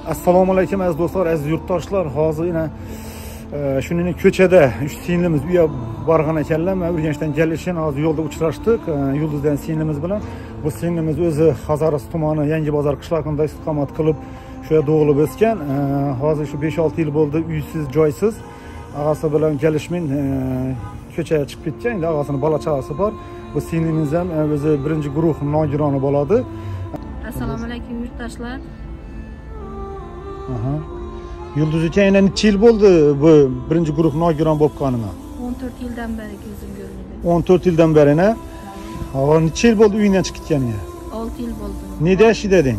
Assalomu alaykum aziz do'stlar, aziz yurtdoshlar. Hozir yana shuningdek ko'chada 3 singlimiz uyga borgan ekanlar. Men Urganchdan kelishini hozir yo'lda uchrashdik. Yulduzdan singlimiz bilan. Bu singlimiz o'zi Xazaras tumani Yangi bozor qishlog'ida istiqomat qilib, shu yerda tug'ilib o'sgan. Hozir shu 5-6 yil bo'ldi uysiz, joysiz. Og'asi bilan kelishmin ko'chaga chiqib ketgan. Endi og'asining bola chaqasi bor. Bu singlimiz ham o'zi birinchi guruh nogironi bo'ladi. Assalomu alaykum yurtdoshlar. Aha. Yulduz aka, yana necha yil bo'ldi bu birinchi guruh nogiron bo'lib qolganima? 14 yildan beri ko'zim ko'rmaydi. 14 yildan beri, ne? Ha, necha yil bo'ldi uyingdan chiqib ketganiga? 6 yil bo'ldi. Neda yashading?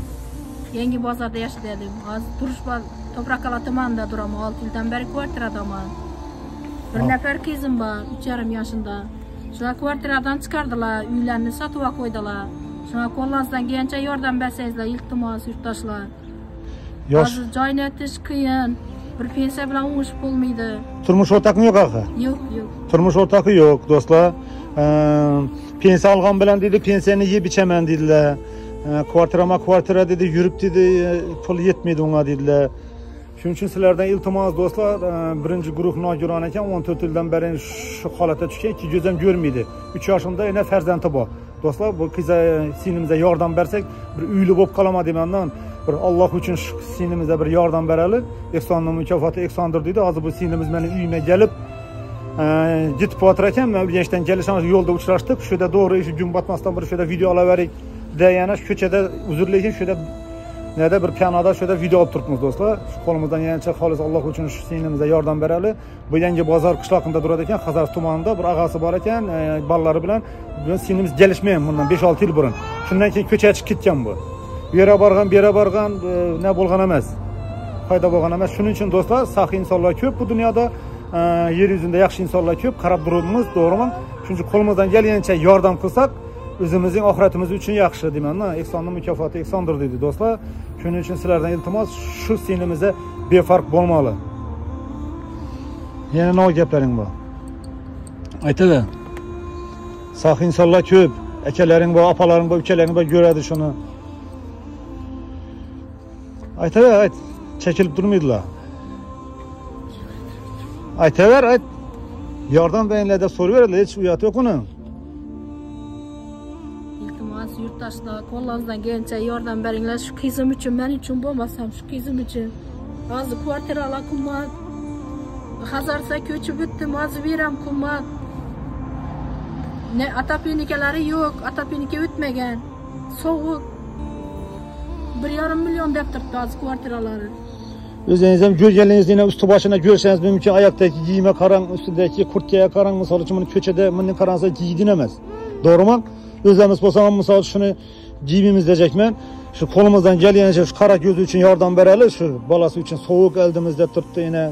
Yangi bozorda yashadim. Hozir Turishbol Toprakqal'a tumanida turaman. 6 yildan beri kvartiradaman. Bir nafar qizim bor, 3,5 yoshida. Shular kvartiradan chiqardilar, uylarni sotib qo'ydilar. Shunga qo'llaridan kelgancha yordam bersangizlar, iltimos yurtdoshlar. Yosh. Hozir joyni o'tish qiyin. Bir pensiya bilan o'ngishib bo'lmaydi. Turmush o'rtog'ing yo'q axir? Yo'q, yo'q. Turmush o'rtog'i yo'q, do'stlar. Pensiya olgan bilan dedi, pensiyani yeb ichaman dedilar. Kvartirama kvartira dedi, yurib dedi, pul yetmaydi unga dedilar. Shuning uchun sizlardan iltimos do'stlar, birinchi guruh nogiron ekan, 14 yildan beri shu holatda tushgan, ikki ko'z ham ko'rmaydi. 3 yoshida yana farzandi bor. Do'stlar, bu qiza singlimizga yordam bersak, bir uyli bo'lib qolaman deymandan. Bir Alloh uchun shu singlimizga bir yordam berali. Ehsonning mukofoti ehsondir deydi. Hozir bu singlimiz meni uyimga kelib, ketib o'tir ekan. Men Urganchdan kelishim yo'lda uchrashdik. Shu yerda to'g'ri shu kun botmasdan bir shu yerda video olaverik de yana shu ko'chada uzr lekin shu yerda neda bir pianoda shu yerda video olib turibmiz do'stlar. Shu qo'limizdan yancha xolis Alloh uchun shu singlimizga yordam berali. Bu Yangi bozor qishlog'ida turadi ekan, Xazar tumanida bir og'asi bor ekan, bolalari bilan. Bu singlimiz kelishmagan bundan 5-6 yil burun. Shundan keyin ko'chaga chiqib ketgan bu. Bu yerga borgan, bu yerga borgan, ne bo'lgan emas. Foyda bo'lgan emas. Shuning uchun do'stlar, saxiy insonlar ko'p bu dunyoda. Yer yuzida yaxshi insonlar ko'p, qarab turibmiz, to'g'rimi? Shuning uchun qo'limizdan kelgancha yordam qilsak, o'zimizning oxiratimiz uchun yaxshi deyman-da. Ehsonning mukofoti ehsondir deydi do'stlar. Shuning uchun sizlardan iltimos, shu singlimizga befarq bo'lmali. Yana nima gaplaring bor? Aytadi. Saxiy insonlar ko'p, akalaring bor, opalaring bor, ukalaring bor, ko'radi shuni. Aytaver, ayt. Çekilip durmaydılar. Aytaver, ayt. Yordam beringlar deb so'rayveradilar, hech uyati yo'q uni. Iltimos yurtdoshlar, qo'llaringizdan kelgancha yordam beringlar. Shu qizim uchun, men uchun bo'lmasam, shu qizim uchun. Hozir kvartiralar qimmat. Xazarsa ko'chib o'tdim, hozir beram qimmat. Ne atapinikalari yo'q, atapinika o'tmagan. Sovuq. 1,5 milyon deb turibdi hozir kvartiralari. O'zingiz ham ko'rganingizni usti boshini ko'rsangiz mumkin. Oyoqdagi kiyimga qarang, ustidagi kurtkaga qarang, misol uchun buni ko'chada buni qaransa kiydin emas. To'g'rimi? O'zimiz bo'lsa ham misol shuni kiyimimiz dejakman. Shu qo'limizdan kelgancha shu qora ko'zi uchun yordam beraylik, shu bolasi uchun sovuq oldimizda turibdi, yana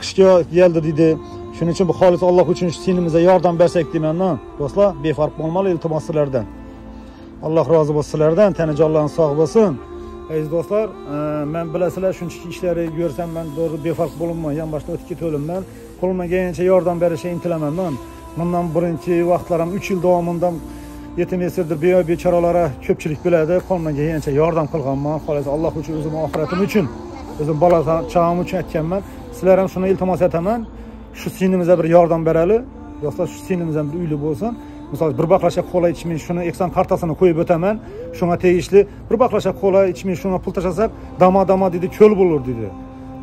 qishga keldi dedi. Shuning uchun bu xolis Alloh uchun shu singlimizga yordam bersak deyman-da. Do'stlar, befarq bo'lmali, iltimos sizlardan. Alloh rozi bo'lsin sizlardan, tani jonlaringiz sog' bo'lsin. Aziz do'stlar, men bilasizlar, shunchaki ishlari ko'rsam men to'g'ri befarq bo'lmayman, yan boshdan o'tib ketaverman. Qo'limdan kelgancha yordam berishga intilaman men. Bundan birinchi vaqtlarim 3 yil davomida yetim esirdir bechoralara ko'pchilik biladi. Qo'limdan kelgancha yordam qilganman. Xolis Alloh uchun, o'zim oxiratim uchun, o'zim bola chaqam uchun aytganman. Sizlar ham shuni iltimos etaman. Shu singlimizga bir yordam berali. Do'stlar, shu singlimiz ham bir uyli bo'lsin. Misol bir baqlasha kola ichmay shuni ehson kartasini qo'yib o'taman. Shunga tegishli bir baqlasha kola ichmay shunga pul tashlasak, dama-dama dedi, ko'l bo'lur dedi.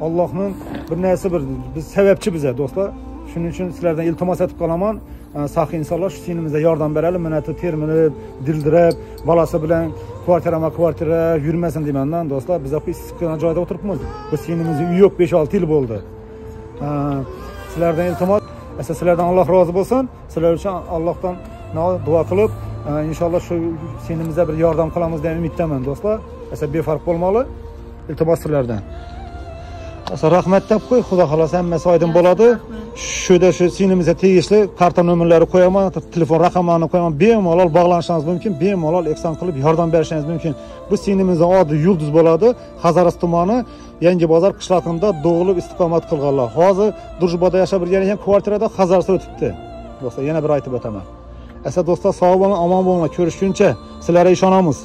Allohning bir narsa bir biz sababchi biza do'stlar. Shuning uchun sizlardan iltimos etib qolaman. Saxiy insonlar shu singlimizga yordam beraylik, minnati terminib, dildirab, bolasi bilan kvartirama kvartira yurmasin deymandan do'stlar. Biz issiqqina joyda o'tiribmiz. Bu singlimizning uyi yo'q, 5-6 yil bo'ldi. Sizlardan iltimos, esa sizlardan Alloh rozi bo'lsin. Sizlar uchun Allohdan duo qilib, inshaalloh shu singlimizga bir yordam qilamiz degan umiddaman do'stlar. Esa befarq bo'lmali. Iltimos sizlardan. Asa rahmat deb qo'y, xudo xolasa hammasi oydin bo'ladi. Shuda shu singlimizga tegishli karta nomerlari qo'yaman, telefon raqamlarini qo'yaman. Bemalol bog'lanishingiz mumkin, bemalol ehson qilib yordam berishingiz mumkin. Bu singlimizning odi Yulduz bo'ladi. Xazaras tumani Yangi bozor qishlog'ida tug'ilib istiqomat qilganlar. Hozir Drujbada yashab yurgan ekan, kvartirada Xazarsa o'tibdi. Do'stlar, yana bir aytib o'taman. Asa do'stlar, sog' bo'ling, omon bo'linglar. Ko'rishguncha sizlarga ishonamiz.